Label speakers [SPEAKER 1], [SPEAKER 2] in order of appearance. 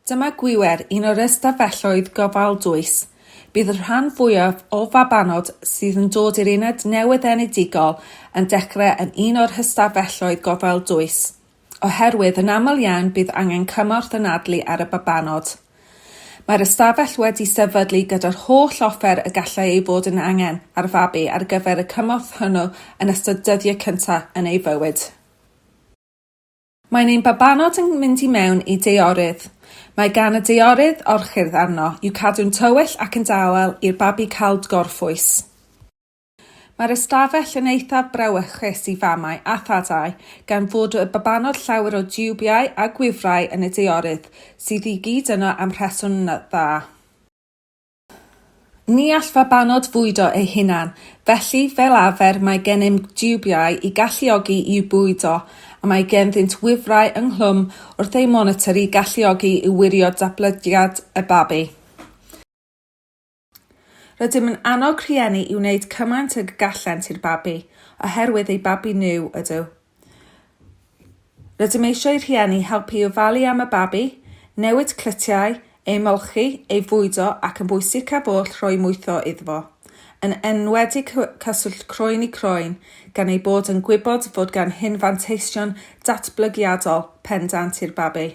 [SPEAKER 1] Dyma gwiwer un o'r ystafelloedd gofal dwys. Bydd y rhan fwyaf o fabanod sydd yn dod i'r uned newyddenedigol yn dechrau yn un o'r hystafelloedd gofal dwys, oherwydd yn aml iawn bydd angen cymorth anadlu ar y babanod. Mae'r ystafell wedi sefydlu gyda'r holl offer y gallai ei fod yn angen ar fabi ar gyfer y cymorth hwnnw yn ystod dyddiau cyntaf yn ei fywyd. Mae'n ein babanod yn mynd i mewn i deorydd. Mae gan y deorydd orchudd arno i'w cadw'n tywyll ac yn dawel i'r babi cael gorffwys. Mae'r ystafell yn eithaf brawychus i famau a thadau gan fod y babanod llawer o diwbiau a gwifrau yn y deorydd sydd i gyd yno am rheswm dda. Ni all fabanod fwydo eu hunain, felly fel arfer mae gennym diwbiau i galluogi i'w bwydo a mae ganddynt wifrau ynghlwm wrth eu monitor i galluogi i wirio datblygiad y babi. Rydym yn annog rhieni i wneud cymaint ag y gallent i'r babi, oherwydd eu babi nhw ydyw. Rydym eisiau i rhieni helpu i ofalu am y babi, newid clytiau, ei molchi, ei fwydo ac yn bwysicaf oll rhoi mwytho iddo fo, yn enwedig cyswllt croen i croen, gan eu bod yn gwybod fod gan hyn fanteision datblygiadol pendant i'r babi.